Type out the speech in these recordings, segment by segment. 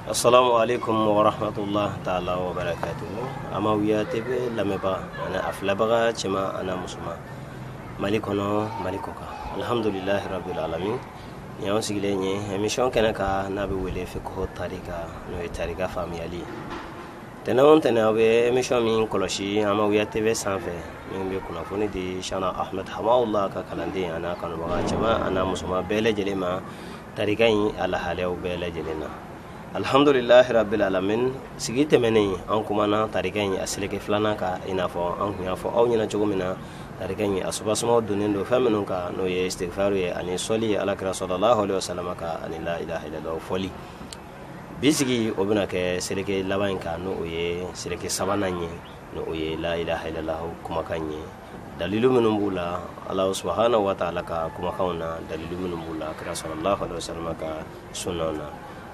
Assalamu alaikum wa rahmatullah ta'ala wa barakatuhu. Hamawiya TV lamɛnbaga ani a filɛbaga cɛman an'a musoman, Mali kɔnɔ, Mali kɔ kan, alhamdulillahi rabbil alamin. Nin y'anw sigilen ye émission kɛnɛ kan n'a bɛ wele fiqhu tarika, n'o ye tarika faamuyali ye. Tɛnɛn o tɛnɛn, aw bɛ émission min kɔlɔsi Hamawiya TV sanfɛ, min bɛ kunnafoni di Cheikhna Ahmed Hamawula ka kalanden an'a kanubaga cɛman an'a musoman bɛɛ lajɛlen ma tarika in a lahalayaw bɛɛ lajɛlen na. Alhamdulillahi rabbil alamin. Sigi tɛmɛnen, an kumana tarika in a seleke filanan kan. I n'a fɔ an tun y'a fɔ aw ɲɛna cogo min na, tarika in a subasumaw donnen don fɛn minnu kan, n'o ye istighfaru ye ani sɔli ye alakira sallallahu alaihi wasallam kan ani la ilaha illallah fɔli. Bi sigi, o bɛna kɛ seleke laban in kan, n'o ye seleke sabanan ye, n'o ye la ilaha illallah kumakan ye, dalilu minnu b'u la Ala subhanahu wa ta'ala ka kumakanw na, dalilu minnu b'u la kira sallallahu alaihi wasallam ka sunnaw na.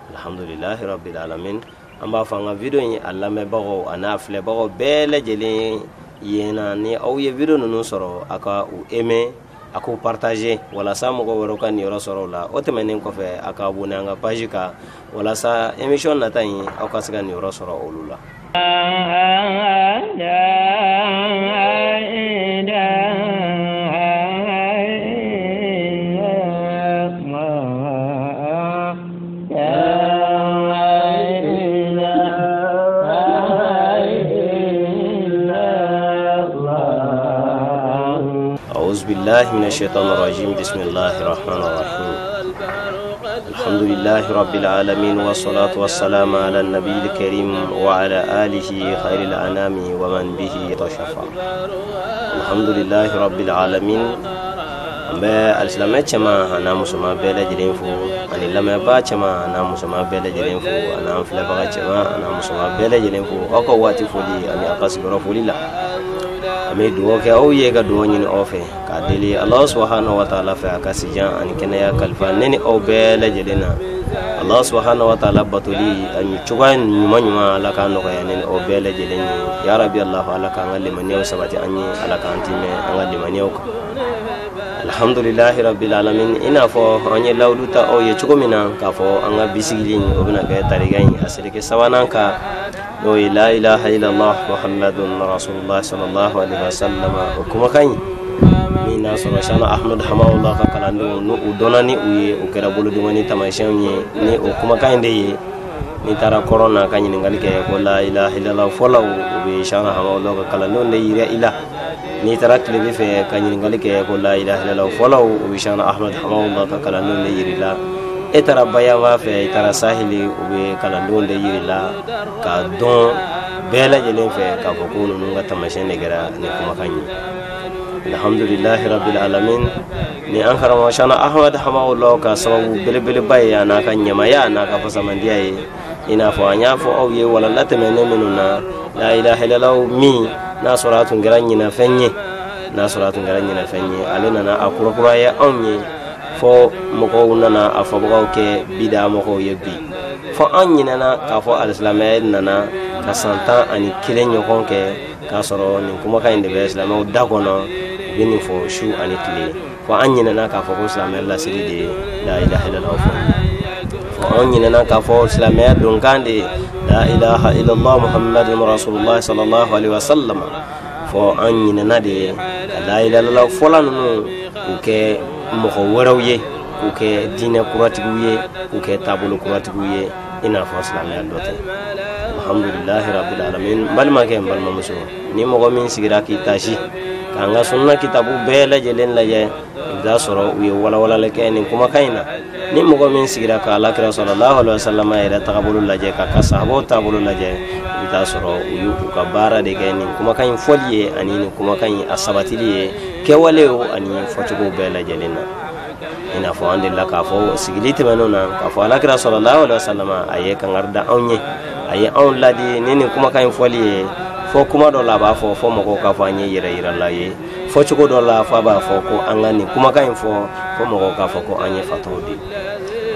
Alhamdulillahi rabbil alamin. An b'a fɔ an ka video in a lamɛnbagaw a n'a filɛbagaw bɛɛ lajɛlen yen na, ni aw ye video ninnu sɔrɔ, a ka u aimer, a k'u partager walasa mɔgɔ wɛrɛw ka niyɔrɔ sɔrɔ o la. O tɛmɛnen kɔfɛ, a ka abonné an ka page kan walasa émission nata in, aw ka se ka niyɔrɔ sɔrɔ olu la. أعوذ بالله من الشيطان الرجيم. بسم الله الرحمن الرحيم. الحمد لله رب العالمين، والصلاة والسلام على النبي الكريم وعلى آله خير الأنام ومن به تشفى. الحمد لله رب العالمين. An bɛ alisilamɛ cɛman a n'a musoman bɛɛ lajɛlen fo, ani lamɛnbaa cɛman a n'a musoman bɛɛ lajɛlen fo, ani an filɛbaga cɛman a n'a musoman bɛɛ lajɛlen fo aw ka waati foli ani aw ka sigiyɔrɔ foli la. An bɛ dugawu kɛ aw ye, ka dugawu ɲini aw fɛ, k'a deli Ala subahana wa taala fɛ, a ka sijan ani kɛnɛya kalifa ne ni aw bɛɛ lajɛlen na. Ala subahana wa taala batoli ani cogoya ɲuman ɲuman, Ala k'a nɔgɔya ne ni aw bɛɛ lajɛlen ye. Ya rabi Allah, Ala k'an ka limaniyaw sabati an ye, Ala k'an timɛ an ka limaniyaw kan. Alhamdulilahi rabbil alamin. I n'a fɔ an ye lawudu ta aw ye cogo min na k'a fɔ an ka bi sigili in, o bɛna kɛ tarika in a seleke sabanan kan, n'o ye la ilaha illallah muhammadun rasulullah sallallahu alaihi wasallam. O kumakan in min n'a sɔrɔ Cheikhna Ahmed Hamawula ka kalandenw, n'u u dɔnna ni u ye, u kɛra bolodengɔnni taamasiyɛnw ye ni o kumakan in de ye. N'i taara kɔrɔn na ka ɲininkali kɛ ko la ilaha illallah fɔlaw, u bɛ Cheikhna Hamawula ka kalandenw de yira i la. N'i taara tilebi fɛ ka ɲininkali kɛ ko la ilaha illallah fɔlaw, u bɛ Cheikhna Ahmed Hamawula ka kalandenw de yira i la. E taara bayanfa fɛ, i taara sahili, u bɛ kalandenw de yira i la, k'a dɔn bɛɛ lajɛlen fɛ k'a fɔ ko ninnu ka taamasiyɛn de kɛra nin kumakan ye. Alhamdulilahi rabbil alamin. Ni an karamɔgɔ Cheikhna Ahmed Hamawula ka sababu belebeleba ye, a n'a ka ɲamaya, a n'a ka fasamandiya ye. I n'a fɔ an y'a fɔ aw ye walanda tɛmɛnen minnu na, la ilaha illallah min n'a sɔrɔ a tun kɛra ɲinafɛn ye, n'a sɔrɔ a tun kɛra ɲinafɛn ye, ale nana a kurakuraya anw ye, fɔ mɔgɔw nana a fɔbagaw kɛ bida mɔgɔw ye bi, fɔ an ɲinɛna k'a fɔ alisilamɛya nana ka san 11 ɲɔgɔn kɛ k'a sɔrɔ nin kumakan in de bɛ silamɛw da kɔnɔ, u bɛ nin fɔ su ani tile, fɔ an ɲinɛna k'a fɔ ko silamɛya lasiri de ye la ilaha illallah fɔ, fɔ an ɲinɛna k'a fɔ silamɛya donkan de ye la ilaha illallah muhammadun rasulullah sallallahu alaihi wasallam, fɔ an ɲinɛna de ka la ilaha illallah fɔla ninnu k'u kɛ mɔgɔ wɛrɛw ye, k'u kɛ diinɛ kuratigiw ye, k'u kɛ taabolo kuratigiw ye, i n'a fɔ silamɛya dɔ tɛ. Alhamdulilahi rabbil alamin. N balimakɛ, n balimamuso, ni mɔgɔ min sigira k'i tasi k'an ka sunna kitabu bɛɛ lajɛlen lajɛ, i bɛ taa sɔrɔ u ye walawalali kɛ nin kumakan in na. Ni mɔgɔ min sigira ka alakira sallallahu alaihi wasallam yɛrɛ tagabolo lajɛ, k'a ka sahabaw taabolo lajɛ, i bɛ taa sɔrɔ u y'u ka baara de kɛ nin kumakan in fɔli ye ani nin kumakan in a sabatili ye, kɛwalew ani fɔcogo bɛɛ lajɛlen na. I n'a fɔ an delila k'a fɔ sigili tɛmɛnenw na k'a fɔ alakira sallallahu alaihi wasallam a ye kangari da anw ye, a ye anw ladi ni nin kumakan in fɔli ye. Fɔ kuma dɔ la, a b'a fɔ fɔ mɔgɔw k'a fɔ an ye yɛrɛ yirala ye. Fɔ cogo dɔ la, fɔ a b'a fɔ ko an ka nin kumakan in fɔ, fo mɔgɔw k'a fɔ ko an ye fatɔw de.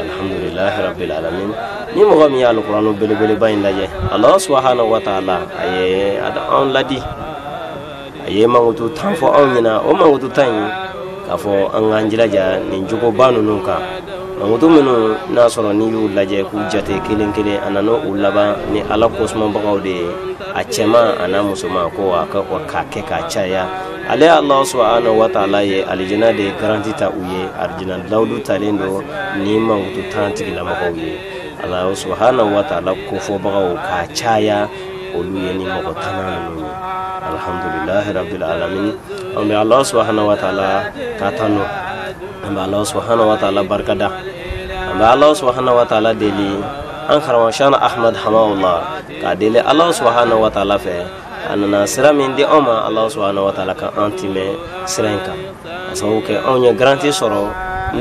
Alhamdulilahi rabbil alamin. Ni mɔgɔ min ye alukuranu belebeleba in lajɛ, Allah subhanahu wa ta'ala a ye anw ladi, a ye mankutu 10 fɔ anw ɲɛna. O mankutu 10 in, k'a fɔ an k'an jilaja nin jogoba ninnu kan. Mankutu minnu n'a sɔrɔ n'i y'u lajɛ k'u jate kelen kelen, a nana u laban ni Ala kosumabagaw de ye, a cɛman a n'a musoman, ko a ka k'a kɛ k'a caya. Ale Allah subhanahu wa ta'ala ye alijana de garanti ta u ye, alijana lawudu talen don ni mankutu 10 tigilamɔgɔw ye. Allah subhanahu wa ta'ala kofɔbagaw k'a caya, olu ye ni mɔgɔ 10 ninnu ye. Alhamdulillahi rabbil alamin. An bɛ Allah subhanahu wa ta'ala ka tanu, an bɛ Allah subhanahu wa ta'ala barikada, an bɛ Allah subhanahu wa ta'ala deli an karamɔgɔ Shana Ahmad Hamawula k'a deli Allah subhanahu wa ta'ala fɛ, a nana sira min di anw ma, Allah subhanahu wa ta'ala ka an timɛ sira in kan, a sababu kɛ anw ye garanti sɔrɔ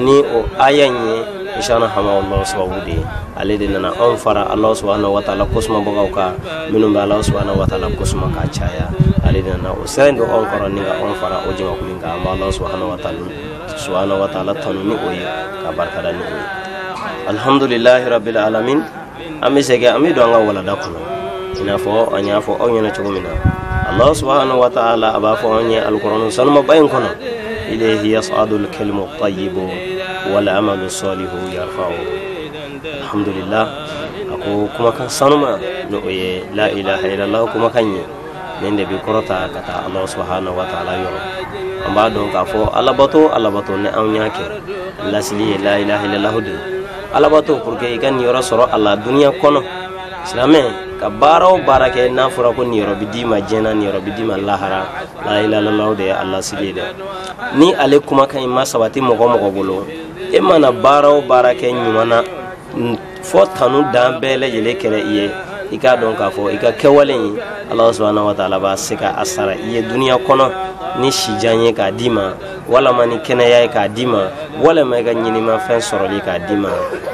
ni o aya in ye Shana Hamawula sababu de ye. Ale de nana anw fara Allah subhanahu wa ta'ala kosumabagaw kan, minnu bɛ Allah subhanahu wa ta'ala kosuma k'a caya. Ale de nana o sira in don anw kɔrɔ ni ka anw fara o jamakulu in kan. An bɛ Allah subhanahu wa ta'ala tanu ni o ye, ka barikada ni o ye. Alhamdulillahi rabbil alamin. An bɛ segin, an bɛ don an ka walada kɔnɔ, i n'a fɔ an y'a fɔ aw ɲɛna cogo min na. Allah subhanahu wa ta'ala a b'a fɔ an ye alukɔrɔnu sanumaba in kɔnɔ, ilayhi yas'adul kalimu tayyibu wal amalu salihu yarfa'u. Alhamdulillah, a ko kumakan sanuma n'o ye la ilaha illallah kumakan ye, nin de bɛ kɔrɔta ka taa Allah subhanahu wa ta'ala yɔrɔ. An b'a dɔn k'a fɔ alabato ni anw y'a kɛ, lasili ye la ilaha illallah de ye. Alabato pour que i ka niyɔrɔ sɔrɔ a la duniya kɔnɔ, silamɛ ka baara o baara kɛ, n'a fɔra ko niyɔrɔ bɛ d'i ma diɲɛ na, niyɔrɔ bɛ d'i ma lahara, la ilaha illallah de ye a lasili ye dɛ. Ni ale kumakan in ma sabati mɔgɔ mɔgɔ bolo, e mana baara o baara kɛ ɲuman na, fɔ tanu dan bɛɛ lajɛlen kɛra i ye, i k'a dɔn k'a fɔ i ka kɛwale in, Allah subhanahu wa ta'ala b'a se ka a sara i ye duniya kɔnɔ ni sijan ye k'a d'i ma, walama ni kɛnɛya ye k'a d'i ma, walima i ka ɲinimafɛn sɔrɔli k'a d'i ma,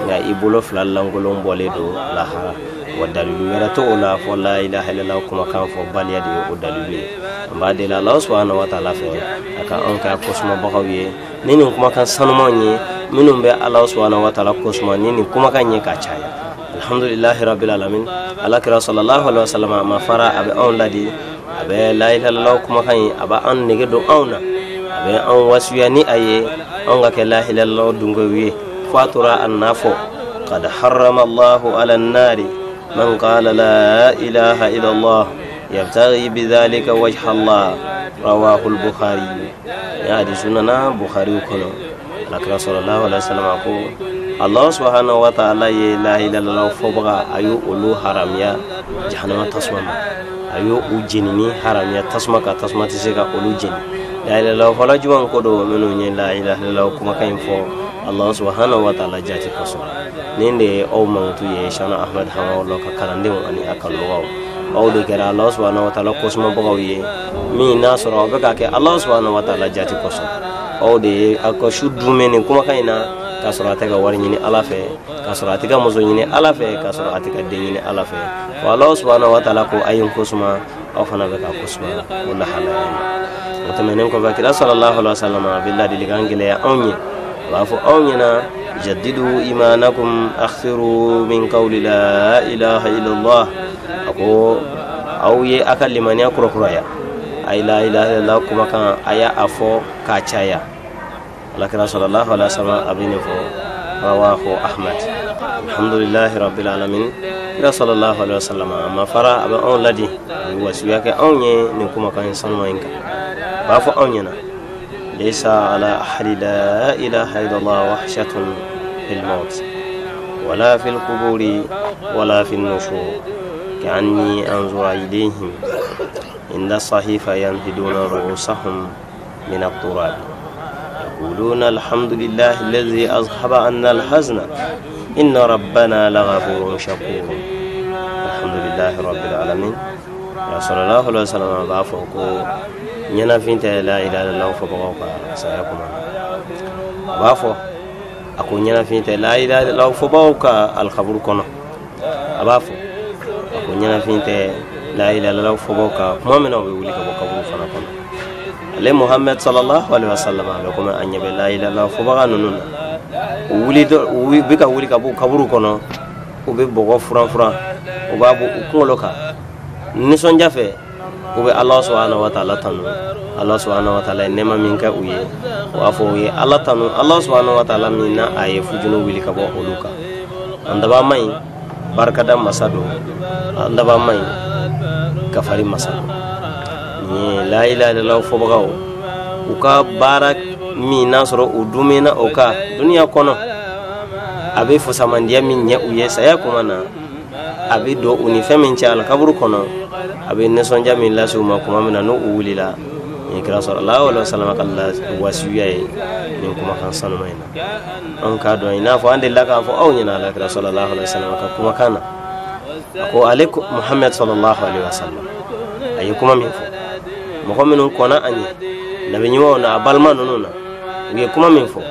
nka i bolo fila lankolon bɔlen don lahara. Wa dalilu wɛrɛ t'o la fɔ la ilaha illallah kumakan fɔ baliya de ye o dalilu ye. An b'a deli Allah subhanahu wa ta'ala fɛ, a ka anw kɛ kosumabagaw ye ni nin kumakan sanumanw ye, minnu bɛ Allah subhanahu wa ta'ala kosuma ni nin kumakan ye k'a caya. Alhamdulillahi rabbil alamin. Ala kira sallallahu alaihi wasallam a ma fara, a bɛ anw ladi, a bɛ la ilaha illallah kumakan ye, a bɛ an nege don anw na, a bɛ anw wasuya ni a ye, anw ka kɛ la ilaha illallah dunkew ye. Fo a tora a nana fɔ, qad harrama Allahu ala an-nari man qala la ilaha illallah yabtaghi bidhalika wajha Allah, rawahu al-Bukhari. Ni hadisu nana Bukhari kɔnɔ, alakira sallallahu alaihi wasallam ko Allah subhanahu wa ta'ala ye la ilaha illallah fɔbaga, a y'o olu haramiya jahanama tasuma ma, a y'o u jenini haramiya tasuma kan, tasuma tɛ se ka olu jeni. La ilaha illallah fɔla jumɛn ko don? Minnu ye la ilaha illallah kumakan in fɔ Allah subhanahu wa ta'ala jati kosɔn. Nin de ye aw mankutu ye, Shana Ahmad Hamawula ka kalandenw ani a kanubagaw. Aw de kɛra Allah subhanahu wa ta'ala kosumabagaw ye, min n'a sɔrɔ aw bɛ k'a kɛ Allah subhanahu wa ta'ala jati kosɔn. Aw de ye aw ka su dunmɛ nin kumakan in na, k'a sɔrɔ a tɛ ka wari ɲini Ala fɛ, k'a sɔrɔ a tɛ ka muso ɲini Ala fɛ, k'a sɔrɔ a tɛ ka den ɲini Ala fɛ. Wa Allah subhanahu wa ta'ala ko a ye n kosuma, aw fana bɛ ka kosuma o lahalaya in na. O tɛmɛnen kɔfɛ, kira sallallahu alaihi wa sallam a bɛ ladilikan gɛlɛya anw ye, a b'a fɔ anw ɲɛna, jaddidu imanakum akthiru min qawli la ilaha illallah. A ko aw ye a ka limaniya kurakuraya, a ye la ilaha illallah kumakan a y'a fɔ k'a caya. Alakira sallallahu alaihi wasallam a bɛ nin fɔ, rawahu Ahmad. Alhamdulillahi rabbil alamin. Kira sallallahu alaihi wasallam a ma fara, a bɛ anw ladi, a bɛ wasuya kɛ anw ye nin kumakan in sanuman in kan. A b'a fɔ anw ɲɛna, laysa ala ahadi la ilaha illallah wahshatun fil maut wala fil quburi wala fil nushur ka'anni anzura ilayhim inda sahifa yanfiduna ru'usahum من التراب يقولون الحمد لله الذي أذهب عنا الحزن إن ربنا لغفور شكور. الحمد لله رب العالمين. يا صلى الله عليه وسلم b'a fɔ ko ɲɛnafin tɛ la ilaha illallah fɔbagaw ka saya kuma na. A b'a fɔ a ko ɲɛnafin tɛ la ilaha illallah fɔbagaw ka alikaburu kɔnɔ. A b'a fɔ a ko ɲɛnafin tɛ la ilaha illallah fɔbagaw ka kuma min na u bɛ wuli ka bɔ kaburu fana kɔnɔ. Ale Muhammad sallallahu alaihi wasallam a bɛ komi a ɲɛ bɛ la ilaha illallah fɔbaga ninnu na, u wuli u bɛ ka wuli ka bɔ kaburu kɔnɔ, u bɛ bɔgɔ furan furan, u b'a bɔ u kunkolo kan nisɔndiya fɛ, u bɛ Allah subhanahu wa ta'ala tanu. Ala subhanahu wa taala ye nɛɛma min kɛ u ye, o b'a fɔ u ye Ala tanu Ala subhanahu wa taala min na a ye fujunu wuli ka bɔ olu kan. An dabaa ma ɲi barikada masa don, an dabaa ma ɲi kafari masa don. Nin ye la ilaha illallah fɔbagaw u ka baara min n'a sɔrɔ u dumina o kan duniya kɔnɔ, a bɛ fusamandiya min ɲɛ u ye saya kuma na, a bɛ don u ni fɛn min cɛ alikaburu kɔnɔ, a bɛ nisɔndiya min lase u ma kuma min na n'u wulila. Nin kira sallallahu alaihi wasallam ka wasiya ye nin kumakan sanuma in na. An k'a dɔn i n'a fɔ an delila k'a fɔ aw ɲɛna ala kira sallallahu alaihi wasallam ka kumakan na, a ko ale Muhammad sallallahu alaihi wasallam a ye kuma min fɔ, mɔgɔ minnu kɔnna a ɲɛ nabi ɲumanw na, a balima ninnu na, u ye kuma min fɔ,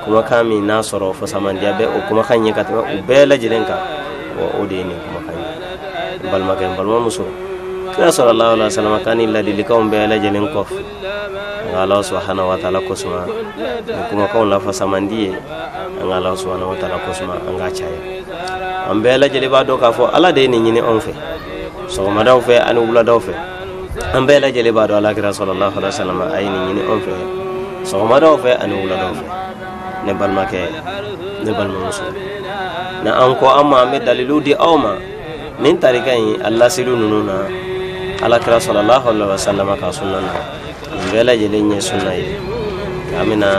kumakan min n'a sɔrɔ fasamandiya bɛ o kumakan ye ka tɛmɛ u bɛɛ lajɛlen kan, wa o de ye nin kumakan ye. N balimakɛ, n balimamuso, kira sallallahu alaihi wasallam ka nin ladilikanw bɛɛ lajɛlen kɔfɛ, an ka Ala subahana wa taala kosuma nin kumakanw la fasamandi ye, an ka Ala subahana wa taala kosuma an k'a caya. An bɛɛ lajɛlen b'a dɔn k'a fɔ Ala de ye nin ɲini anw fɛ sɔgɔmadaw fɛ ani wuladaw fɛ. An bɛɛ lajɛlen b'a dɔn Ala kira sallallahu alaihi wasallam a ye nin ɲini anw fɛ sɔgɔmadaw fɛ ani wuladaw fɛ. Ne balimakɛ, ne balimamuso, na an ko an ma, an bɛ dalilu di aw ma nin tarika in a laseliw ninnu na Ala kira sallallahu alaihi wasallam ka sunna na. Nin bɛɛ lajɛlen ye sunna ye. An bɛna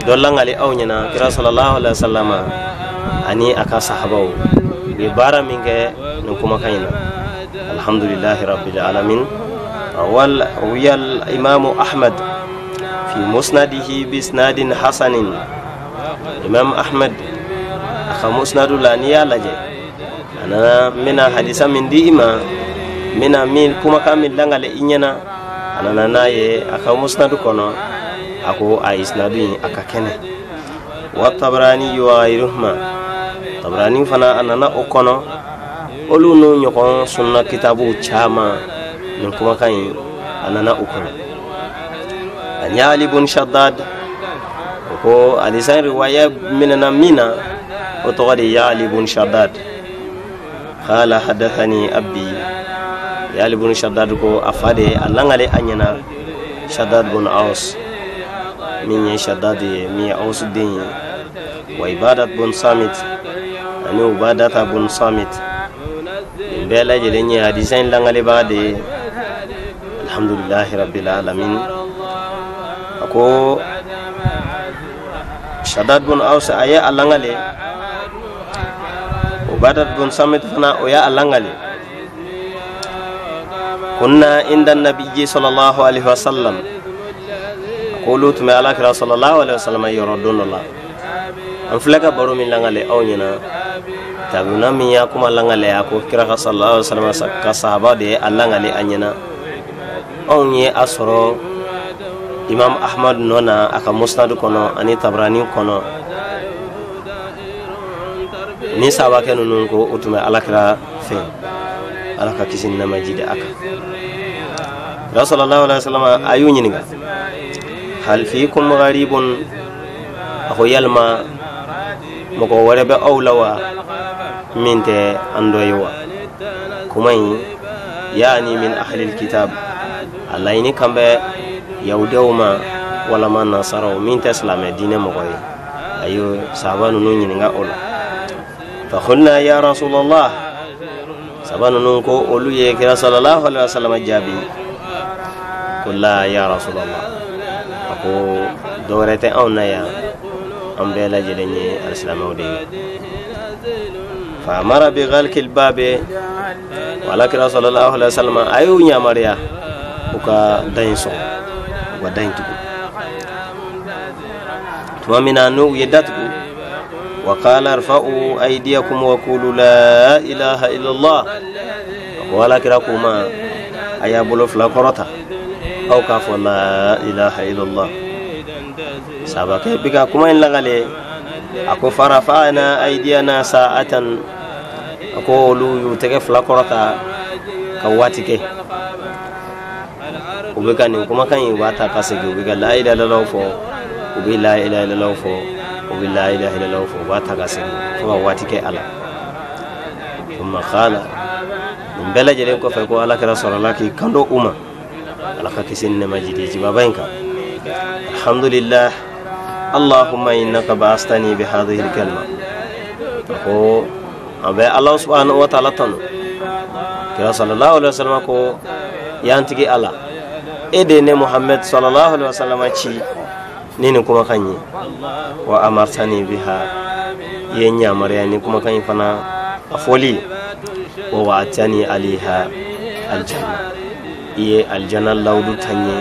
dɔ langali aw ɲɛna kira sallallahu alaihi wasallam ani a ka sahabaw u ye baara min kɛ nin kumakan in na. Alhamdulillahi rabbil alamin. Wal wiyal imamu Ahmad fi musnadihi bisnadin hasanin. Imam Ahmad a ka musnadu la, n'i y'a lajɛ, a nana, n bɛna hadisa min di i ma, n bɛna min kumakan min langale i ɲɛna, a nana n'a ye a ka musnadu kɔnɔ. A ko a isnadu in a ka kɛnɛ. Wa Tabarani wa ghayruhuma, Tabarani fana a nana o kɔnɔ, olu n'u ɲɔgɔn sunna kitabuw caman, nin kumakan in a nana o kɔnɔ. An Yali bun Shaddad, o ko hadisa in riwaya minɛna min na, o tɔgɔ de Yali bun Shaddad. Qala hadathani abi. Yali bun Shaddad ko a fa de a langale a ɲɛna, Shaddad bun Aus, min ye Shaddad ye, min ye Aus den ye, wa Ibadat bun Samit ani Ubadata bun Samit. Nin bɛɛ lajɛlen ye hadisa in langalebaga de ye. Alhamdulillahi rabbil alamin. A ko Shaddad bun Aus a ye a langale, Ubadat bun Samit fana o y'a langale. Kunna inda nabiyyi sallallahu alaihi wasallam, a ko olu tun bɛ alakira sallallahu alaihi wasallam yɔrɔ don dɔ la. An filɛ ka baro min langale aw ɲɛna, tabiuna min y'a kuma langale, a ko kira ka sallallahu alaihi wasallam ka sahaba de ye a langale a ɲɛna. Anw ye a sɔrɔ Imam Ahmad nɔ na a ka musnad kɔnɔ ani Tabarani kɔnɔ. Ni sahabakɛ ninnu ko u tun bɛ alakira fɛ, Ala ka kisi ni nɛɛma jidi a kan. Kira sallallahu alaihi wasallam a y'u ɲininka, hal fikum gharibun, a ko yalima mɔgɔ wɛrɛ bɛ aw la wa min tɛ an dɔ ye wa? Kuma in yaani min ahlil kitab, a laɲini kan bɛ yahudiyaw ma walama nasaraw, min tɛ silamɛ diinɛ mɔgɔ ye. A ye sahaba ninnu ɲininka o la. Fa qulna ya rasulallah, sahaba ninnu ko olu ye kira sallallahu alaihi wasallam jaabi ko la ya rasulallah, a ko dɔ wɛrɛ tɛ anw na yan, an bɛɛ lajɛlen ye alisilamɛw de ye. Fa amara bi ghalqil babe, wala kira sallallahu alaihi wasallam a y'u yamaruya u ka da in sɔgɔ, u ka da in tugu. Tuma min na n'u ye da tugu, wa qala irfa'u aydiyakum wa qulu la ilaha illallah, a ko ala kira k'u ma, a y'a bolo fila kɔrɔta, aw k'a fɔ la ilaha illallah. Sahabakɛ bi ka kuma in lakale, a ko farafa'na aydiyana sa'atan, a ko olu y'u tɛgɛ fila kɔrɔta ka waati kɛ u bɛ ka nin kumakan in, u b'a ta ka segin, u bɛ ka la ilaha illallah fɔ, u bɛ la ilaha illallah fɔ, u bɛ la ilaha illallah fɔ, u b'a ta ka segin fo ka waati kɛ a la. Thumma qala, nin bɛɛ lajɛlen kɔfɛ, ko ala kira sɔrɔla k'i kanto u ma, Ala ka kisi ni nɛɛma jidi cibaba in kan. Alhamdulillah, allahumma innaka ba'astani bi hadhihi al-kalima. A ko an bɛ Ala subhanahu wa ta'ala tanu. Kira sallallahu alaihi wasallam ko y'an tigi Ala, e de ye ne Muhammad sallallahu alaihi wasallam ci ni nin kumakan ye, wa amartani biha, i ye n yamaruya ni kumakan in fana a fɔli, wa wa'atani aliha aljanna, i ye aljana lawudu ta n ye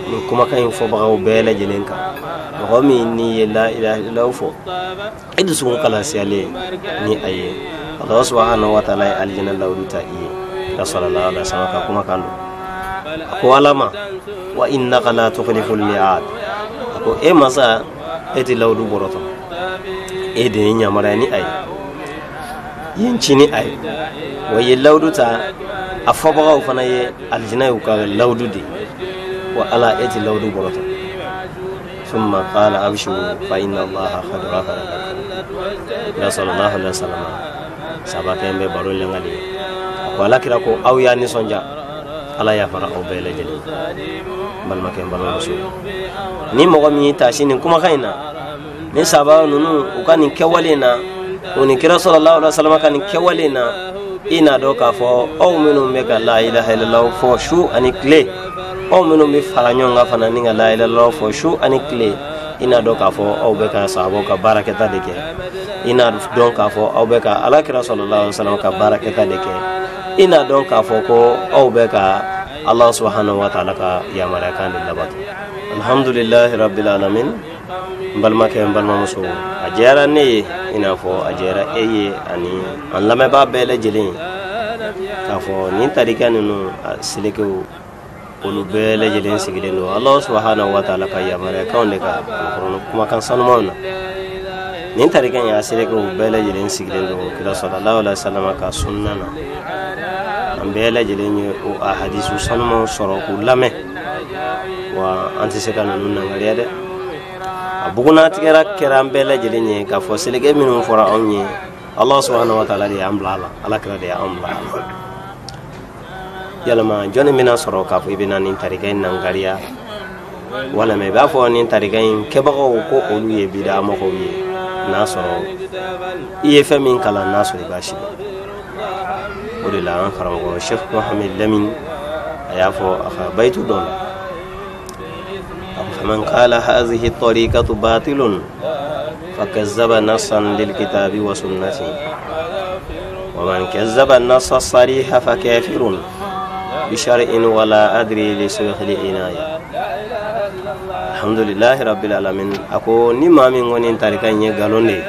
nin kumakan in fɔbagaw bɛɛ lajɛlen kan. Mɔgɔ min n'i ye la ilaha illallah fɔ i dusukun kalasiyalen ni a ye, Allah subhanahu wa ta'ala ye alijana lawudu ta i ye. Kira sallallahu alaihi wasallam ka kumakan don. A ko Ala ma, wa innaka la tukhliful mi'ad, a ko e masa, e tɛ lawudu bɔrɔtɔ, e de ye yamaruya ni a ye, i ye n ci ni a ye, wa i ye lawudu ta a fɔbagaw fana ye, alijana y'u ka lawudu de ye, wa Ala e tɛ lawudu bɔrɔtɔ. Summa qala abshiru fa inna Allaha qad ghafara lakum. Kira sallallahu alaihi wasallam sabakɛ bɛ baro langali, a ko Ala kira ko aw y'a nisɔndiya, Ala yafara aw bɛɛ lajɛlen. Balimakɛ, balimamuso, ni mɔgɔ min y'i taasi nin kumakan in na, ni saba ninnu u ka nin kɛwale in na, u ni kira sallallahu alaihi wasallam ka nin kɛwale in na, i n'a dɔn k'a fɔ aw minnu bɛ ka la ilaha illallah fɔ su ani tile, aw minnu bɛ fara ɲɔgɔn kan fana ni ka la ilaha illallah fɔ su ani tile, i n'a dɔn k'a fɔ aw bɛ ka sahabaw ka baarakɛta de kɛ, i n'a dɔn k'a fɔ aw bɛ ka Ala kira sallallahu alaihi wasallam ka baarakɛta de kɛ, i n'a dɔn k'a fɔ ko aw bɛ ka Allah subhanahu wa ta'ala ka yamaruya kan de labato. Alhamdulillahi rabbil alamin. N balimakɛ, n balimamuso, a diyara ne ye i n'a fɔ a diyara e ye ani an lamɛnbaa bɛɛ lajɛlen ye k'a fɔ nin tarika ninnu a selekew olu bɛɛ lajɛlen sigilen don Allah subhanahu wa ta'ala ka yamaruyakanw de kan alikuranɛ kumakan sanumanw na. Nin tarika in a selekew bɛɛ lajɛlen sigilen don kira sallallahu alaihi wasallam ka sunna na. An bɛɛ lajɛlen ye o a hadisu sanumanw sɔrɔ k'u lamɛn, wa an tɛ se ka ninnu nangariya dɛ. A bugunnatigɛra kɛra an bɛɛ lajɛlen ye k'a fɔ seleke minnu fɔra anw ye, Allah subhanahu wa ta'ala de y'an bila a la, Ala kira de y'an bila a la. Yalama jɔnni bɛna sɔrɔ k'a fɔ i bɛna nin tarika in nangariya, walima i b'a fɔ nin tarika in kɛbagaw ko olu ye bida mɔgɔw ye, n'a sɔrɔ i ye fɛn min kalan, n'a sɔrɔ i b'a si dɔn. O de la an karamɔgɔ Sheikh Mohamed Lamine a y'a fɔ a ka bayitu dɔ la, a ko faman qala hazihi tariqatu batilun fakazzaba nassan lilkitabi wa sunnati wa man kazzaba nassa sariha fakafirun bishar'in wala adri li suyukhil inaya. Alhamdulillahi rabbil alamin. A ko ni maa min ko nin tarika in ye nkalon de ye,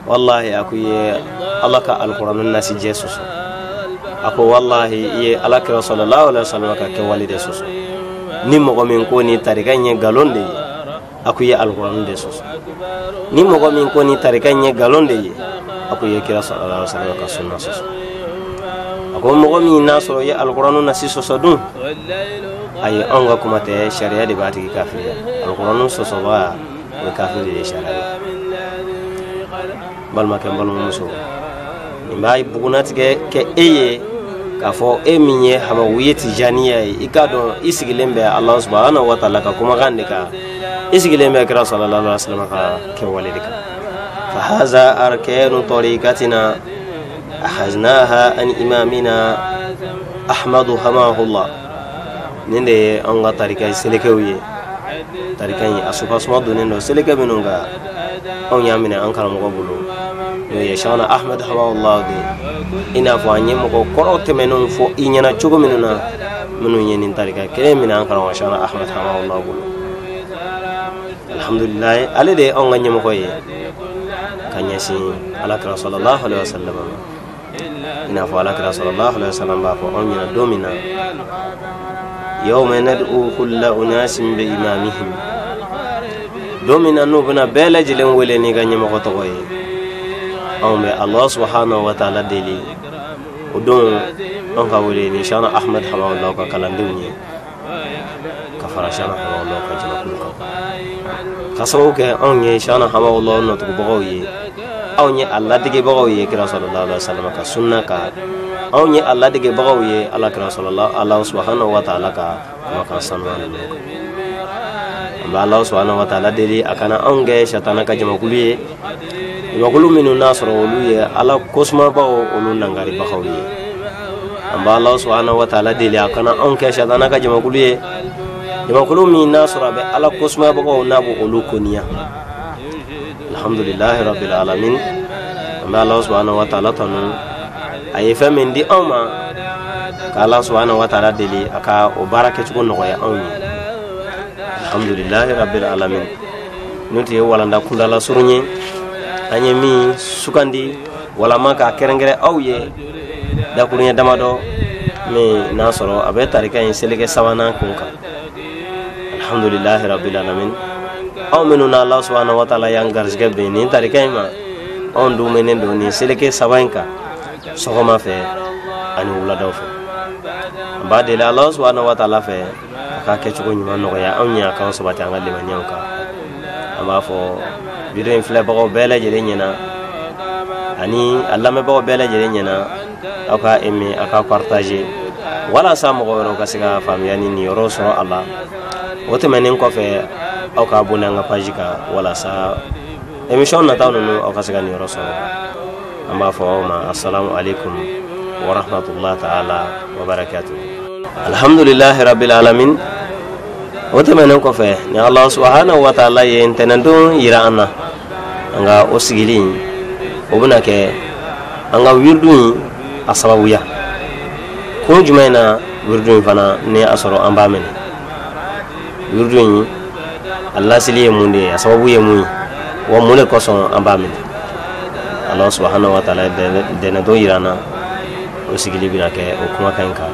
wallahi a ko i ye Ala ka alikuranɛ nasi jɛ sɔsɔ. A ko wallahi i ye Ala kira sallallahu alaihi wasallam ka kɛwale de sɔsɔ. Ni mɔgɔ min ko nin tarika in ye nkalon de ye, a ko i ye alikuranɛ de sɔsɔ. Ni mɔgɔ min ko nin tarika in ye nkalon de ye, a ko i ye kira sallallahu alaihi wasallam ka sunna sɔsɔ. A ko mɔgɔ min n'a sɔrɔ i ye alikuranɛ nasi sɔsɔ dun, ayi, anw ka kuma tɛ, sariya de b'a tigi kafiriya. Alikuranɛ sɔsɔbaga o ye kafiri de ye sariya la. Balimakɛ, n balimamuso, nin b'a bugunnatigɛ kɛ e ye k'a fɔ e min ye hamawiye tijaniya ye, i k'a dɔn i sigilen bɛ Allah subhanahu wa ta'ala ka kumakan de kan, i sigilen bɛ kira sallallahu alaihi wasallam ka kɛwale de kan. Fa haza arkanu tariqatina ahaznaha an imamina ahmadu hamahullah. Nin de ye anw ka tarika selekew ye. Tarika in a supasuma donnen don seleke minnu kan, anw y'a minɛ an karamɔgɔ bolo, n'o ye Shana Ahmed hamahullah de ye. I n'a fɔ an ye mɔgɔ kɔrɔ tɛmɛnenw fɔ i ɲɛna cogo minnu na, minnu ye nin tarika kelen minɛ an karamɔgɔ Shana Ahmed hamahullah bolo. Alhamdulilayi, ale de ye anw ka ɲɛmɔgɔ ye ka ɲɛsin Ala kira sallallahu alaihi wasallam ma. I n'a fɔ Ala kira sallallahu alaihi wasallam b'a fɔ anw ɲɛna don min na, yawma nad'u kulla unasin bi imamihim, don min na n'u bɛna bɛɛ lajɛlen wele n'i ka ɲɛmɔgɔ tɔgɔ ye. Anw bɛ Allah subhanahu wa ta'ala deli o don an ka wele ni Shana Ahmed hamahullah ka kalandenw ye, ka fara Shana hamahullah ka jamakulu kan, ka sababu kɛ anw ye Shana hamahullah nɔtugubagaw ye, anw ye a ladegebagaw ye kira sallallahu alaihi wasallam ka sunna kan. Anw ye a ladegebagaw ye Ala kira sɔlɔla Ala subahana wa taala ka kumakan sanuya ninnu kan. An bɛ Ala subahana wa taala deli a kana anw kɛ satana ka jamakulu ye, jamakulu minnu n'a sɔrɔ olu ye Ala kosumabaw, olu nangaribagaw ye. An bɛ Ala subahana wa taala deli a kana anw kɛ satana ka jamakulu ye, jamakulu min n'a sɔrɔ a bɛ Ala kosumabagaw n'a b'o olu koniya. Alhamdulilahi rabbil alamin. An bɛ Ala subahana wa taala tanu a ye fɛn min di anw ma, ka Ala subahana wa taala deli a ka o baara kɛcogo nɔgɔya anw ye. Alhamdulilahi rabbil alamin. N'o tun ye walanda kundala surun ye, an ye min sugandi walama k'a kɛrɛnkɛrɛn aw ye dakuruɲɛ damadɔ min n'a sɔrɔ a bɛ tarika in seleke sabanan kun kan. Alhamdulilahi rabbil alamin. Aw minnu na Ala subahana wa taala y'an garisɛgɛ bɛn nin tarika in ma, anw duminen don nin seleke saba in kan sɔgɔma fɛ ani wuladaw fɛ. An b'a deli Ala subahana wa taala fɛ a k'a kɛcogo ɲuman nɔgɔya anw ye, a k'an sabati an ka limaniyaw kan. An b'a fɔ video in filɛbagaw bɛɛ lajɛlen ɲɛna ani a lamɛnbagaw bɛɛ lajɛlen ɲɛna, aw ka aimer, aw ka partager walasa mɔgɔ wɛrɛw ka se ka faamuya ni niyɔrɔ sɔrɔ a la. O tɛmɛnen kɔfɛ, aw ka abonné an ka page kan walasa émission nataw ninnu aw ka se ka niyɔrɔ sɔrɔ. An b'a fɔ aw ma assalamu alaikum wa rahmatullahi ta'ala wa barakatuh. Alhamdulillahi rabbil alamin. O tɛmɛnen kɔfɛ, ni Ala subahanahu wa ta'ala ye ntɛnɛndon yira an na, an ka o sigili in o bɛna kɛ an ka wirdu in a sababuya kun jumɛn na. Wirdu in fana ni a sɔrɔ an b'a minɛ, wirdu in a lasili ye mun de ye, a sababu ye mun ye, wa mun de kosɔn an b'a minɛ? Ala subahanahu wa ta'ala ye dɛnɛndon yira an na, o sigili bɛna kɛ o kumakan in kan.